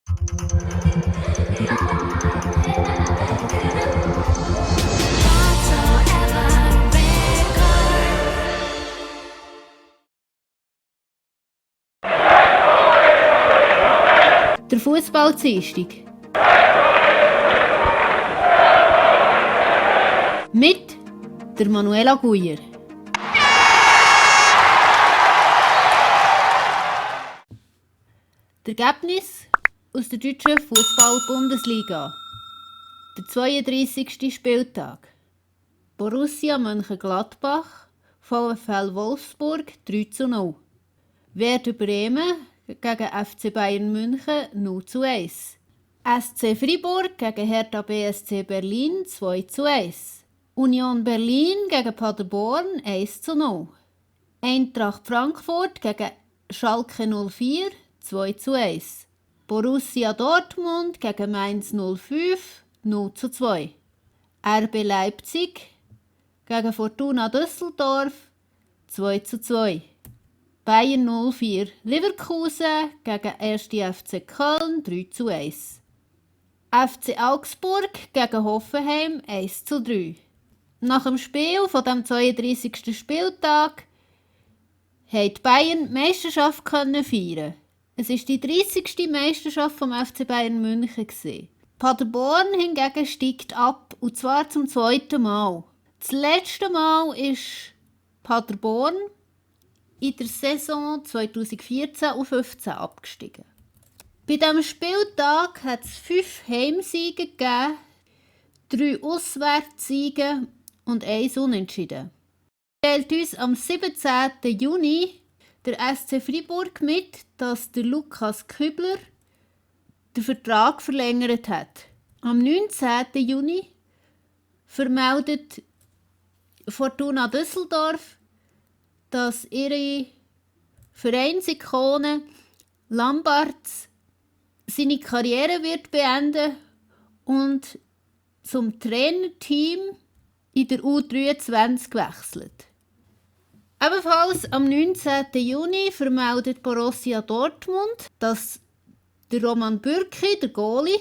Der Fußball-Dienstag. Mit der Manuela Guyer. Die Ergebnisse aus der deutschen Fußball-Bundesliga. Der 32. Spieltag. Borussia Mönchengladbach, VfL Wolfsburg 3:0. Werder Bremen gegen FC Bayern München 0:1. SC Freiburg gegen Hertha BSC Berlin 2:1. Union Berlin gegen Paderborn 1:0. Eintracht Frankfurt gegen Schalke 04 2:1. Borussia Dortmund gegen Mainz 05 0:2. RB Leipzig gegen Fortuna Düsseldorf 2:2. Bayern 04 Leverkusen gegen 1. FC Köln 3:1. FC Augsburg gegen Hoffenheim 1:3. Nach dem Spiel von dem 32. Spieltag konnte Bayern die Meisterschaft feiern. Es war die 30. Meisterschaft vom FC Bayern München. Paderborn hingegen steigt ab, und zwar zum 2. Mal. Das letzte Mal ist Paderborn in der Saison 2014/15 abgestiegen. Bei diesem Spieltag hat es 5 Heimsiege gegeben, 3 Auswärtssiege und 1 Unentschieden. Teilt uns am 17. Juni der SC Freiburg mit, dass der Lukas Kübler den Vertrag verlängert hat. Am 19. Juni vermeldet Fortuna Düsseldorf, dass ihre Vereinsikone Lamberts seine Karriere wird beenden und zum Trainerteam in der U23 wechselt. Ebenfalls am 19. Juni vermeldet Borussia Dortmund, dass der Roman Bürki, der Goalie,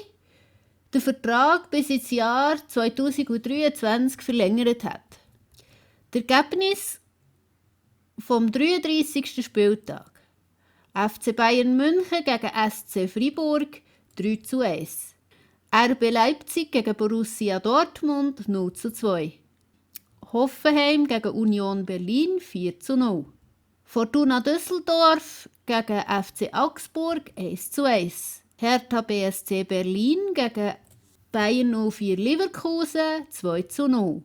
den Vertrag bis ins Jahr 2023 verlängert hat. Das Ergebnis vom 33. Spieltag. FC Bayern München gegen SC Freiburg 3:1. RB Leipzig gegen Borussia Dortmund 0:2. Hoffenheim gegen Union Berlin 4:0. Fortuna Düsseldorf gegen FC Augsburg 1:1. Hertha BSC Berlin gegen Bayern 04 Leverkusen 2:0.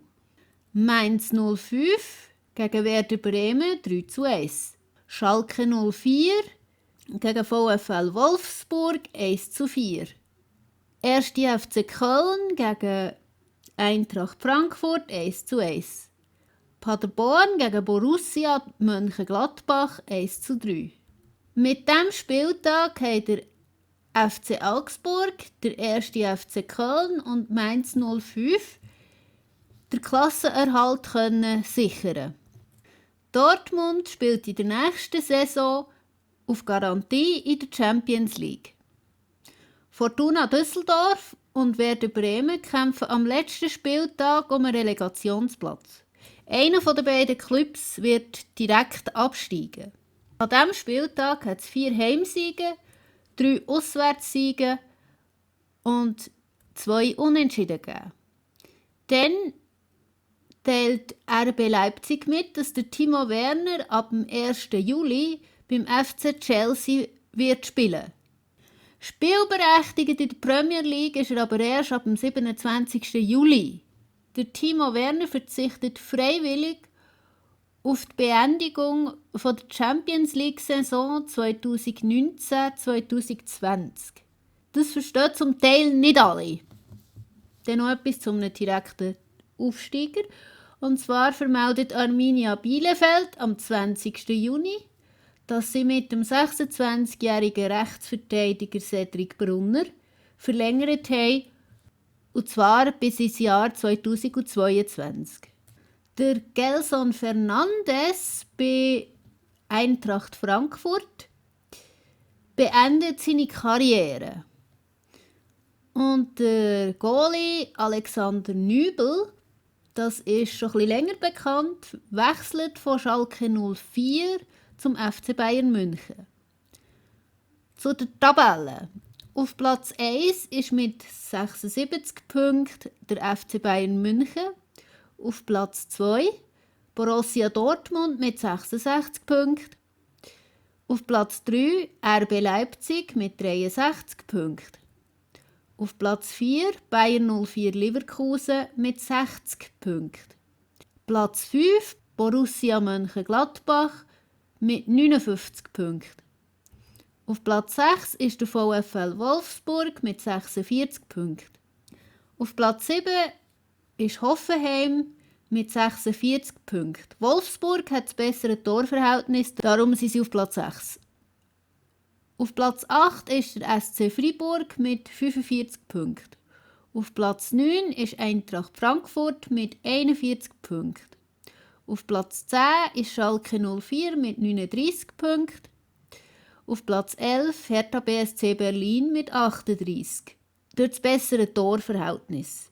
Mainz 05 gegen Werder Bremen 3:1. Schalke 04 gegen VfL Wolfsburg 1:4. 1. FC Köln gegen Eintracht Frankfurt 1:1. Paderborn gegen Borussia Mönchengladbach 1:3. Mit diesem Spieltag hat der FC Augsburg, der 1. FC Köln und Mainz 05 den Klassenerhalt sichern. Dortmund spielt in der nächsten Saison auf Garantie in der Champions League. Fortuna Düsseldorf und Werder Bremen kämpfen am letzten Spieltag um einen Relegationsplatz. Einer der beiden Clubs wird direkt absteigen. An diesem Spieltag hat es 4 Heimsiege, 3 Auswärtssiege und 2 Unentschieden gegeben. Dann teilt RB Leipzig mit, dass der Timo Werner ab dem 1. Juli beim FC Chelsea wird spielen. Spielberechtigt in der Premier League ist er aber erst ab dem 27. Juli. Der Timo Werner verzichtet freiwillig auf die Beendigung der Champions League-Saison 2019/2020. Das verstehen zum Teil nicht alle. Dann noch etwas zum direkten Aufsteiger. Und zwar vermeldet Arminia Bielefeld am 20. Juni, dass sie mit dem 26-jährigen Rechtsverteidiger Cedric Brunner verlängert haben, und zwar bis ins Jahr 2022. Der Gelson Fernandes bei Eintracht Frankfurt beendet seine Karriere. Und der Goalie Alexander Nübel, das ist schon ein bisschen länger bekannt, wechselt von Schalke 04 zum FC Bayern München. Zu der Tabelle. Auf Platz 1 ist mit 76 Punkten der FC Bayern München. Auf Platz 2 Borussia Dortmund mit 66 Punkten. Auf Platz 3 RB Leipzig mit 63 Punkten. Auf Platz 4 Bayern 04 Leverkusen mit 60 Punkten. Platz 5 Borussia Mönchengladbach mit 59 Punkten. Auf Platz 6 ist der VfL Wolfsburg mit 46 Punkten. Auf Platz 7 ist Hoffenheim mit 46 Punkten. Wolfsburg hat das bessere Torverhältnis, darum sind sie auf Platz 6. Auf Platz 8 ist der SC Freiburg mit 45 Punkten. Auf Platz 9 ist Eintracht Frankfurt mit 41 Punkten. Auf Platz 10 ist Schalke 04 mit 39 Punkten. Auf Platz 11 Hertha BSC Berlin mit 38. Durch das bessere Torverhältnis.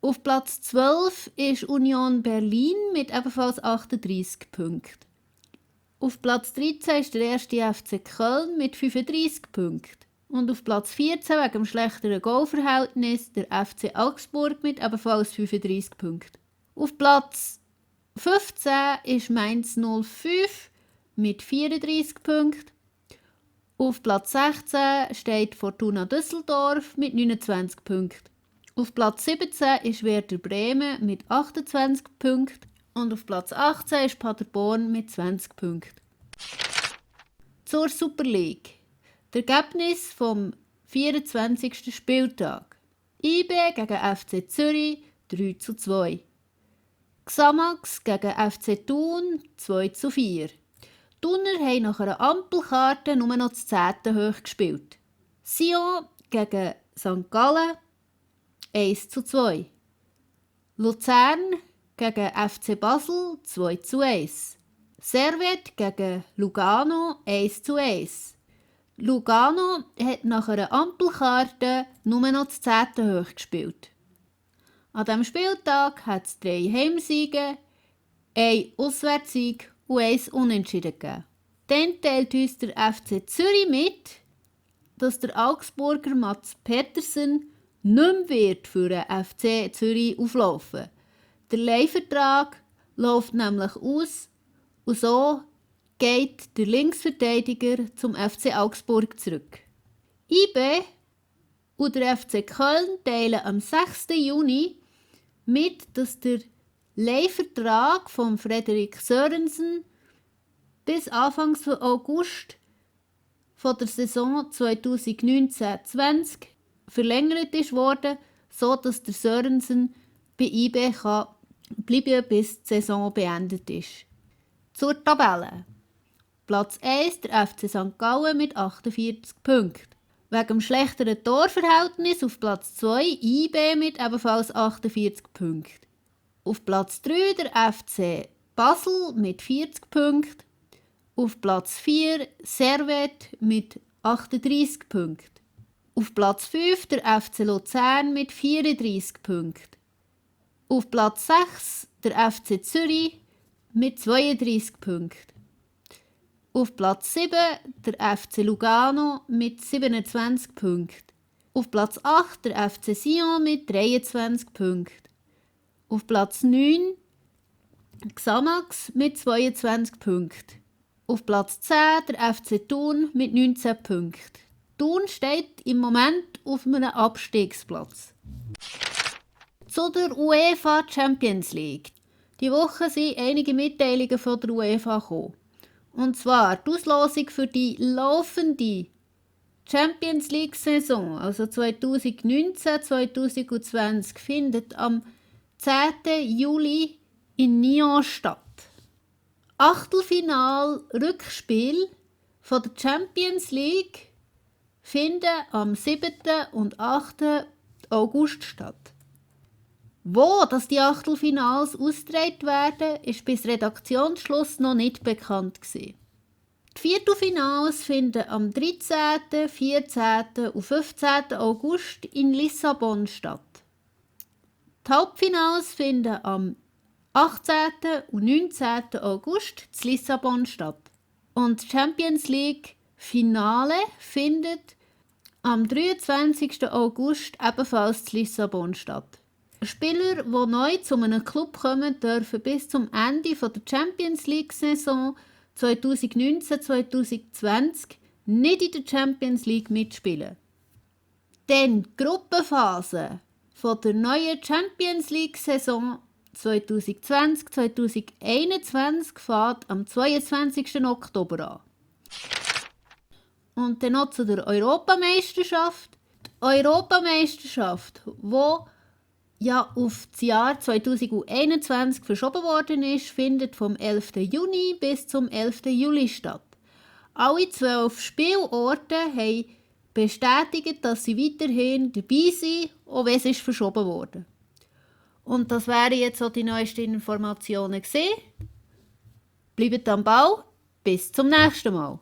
Auf Platz 12 ist Union Berlin mit ebenfalls 38 Punkten. Auf Platz 13 ist der erste FC Köln mit 35 Punkten. Und auf Platz 14 wegen dem schlechteren Goalverhältnis der FC Augsburg mit ebenfalls 35 Punkten. Auf Platz 15 ist Mainz 05 mit 34 Punkten. Auf Platz 16 steht Fortuna Düsseldorf mit 29 Punkten. Auf Platz 17 ist Werder Bremen mit 28 Punkten. Und auf Platz 18 ist Paderborn mit 20 Punkten. Zur Super League. Das Ergebnis vom 24. Spieltag. IB gegen FC Zürich 3:2. Xamax gegen FC Thun 2:4. Die Thuner haben nach einer Ampelkarte nur noch das 10. hoch gespielt. Sion gegen St. Gallen 1:2. Luzern gegen FC Basel 2:1. Servette gegen Lugano 1:1. Lugano hat nach einer Ampelkarte nur noch das 10. hoch gespielt. An diesem Spieltag hat es 3 Heimsiege, 1 Auswärtssieg und 1 Unentschieden gegeben. Dann teilt uns der FC Zürich mit, dass der Augsburger Mats Petersen nicht mehr wird für den FC Zürich auflaufen. Der Leihvertrag läuft nämlich aus und so geht der Linksverteidiger zum FC Augsburg zurück. IB und der FC Köln teilen am 6. Juni mit, dass der Leihvertrag von Frederik Sörensen bis Anfang August von der Saison 2019-20 verlängert ist worden, so dass der Sörensen bei IB kann bleiben, bis die Saison beendet ist. Zur Tabelle. Platz 1 der FC St. Gallen mit 48 Punkten. Wegen dem schlechteren Torverhältnis auf Platz 2 IB mit ebenfalls 48 Punkten. Auf Platz 3 der FC Basel mit 40 Punkten. Auf Platz 4 Servette mit 38 Punkten. Auf Platz 5 der FC Luzern mit 34 Punkten. Auf Platz 6 der FC Zürich mit 32 Punkten. Auf Platz 7 der FC Lugano mit 27 Punkten. Auf Platz 8 der FC Sion mit 23 Punkten. Auf Platz 9 Xamax mit 22 Punkten. Auf Platz 10 der FC Thun mit 19 Punkten. Thun steht im Moment auf einem Abstiegsplatz. Zu der UEFA Champions League. Die Woche sind einige Mitteilungen von der UEFA gekommen. Und zwar die Auslosung für die laufende Champions League-Saison, also 2019-2020, findet am 10. Juli in Nyon statt. Achtelfinal-Rückspiel von der Champions League finden am 7. und 8. August statt. Wo dass die Achtelfinals ausgetragen werden, ist bis Redaktionsschluss noch nicht bekannt gewesen. Die Viertelfinals finden am 13., 14. und 15. August in Lissabon statt. Die Halbfinals finden am 18. und 19. August in Lissabon statt. Und die Champions League Finale findet am 23. August ebenfalls in Lissabon statt. Spieler, die neu zu einem Club kommen, dürfen bis zum Ende der Champions League-Saison 2019-2020 nicht in der Champions League mitspielen. Dann die Gruppenphase der neuen Champions League-Saison 2020-2021 fängt am 22. Oktober an. Und dann noch zu der Europameisterschaft. Die Europameisterschaft, die ja auf das Jahr 2021 verschoben worden ist, findet vom 11. Juni bis zum 11. Juli statt. Alle 12 Spielorte haben bestätigt, dass sie weiterhin dabei sind, auch wenn es verschoben wurde. Und das wären jetzt auch die neuesten Informationen gewesen. Bleibt am Ball, bis zum nächsten Mal.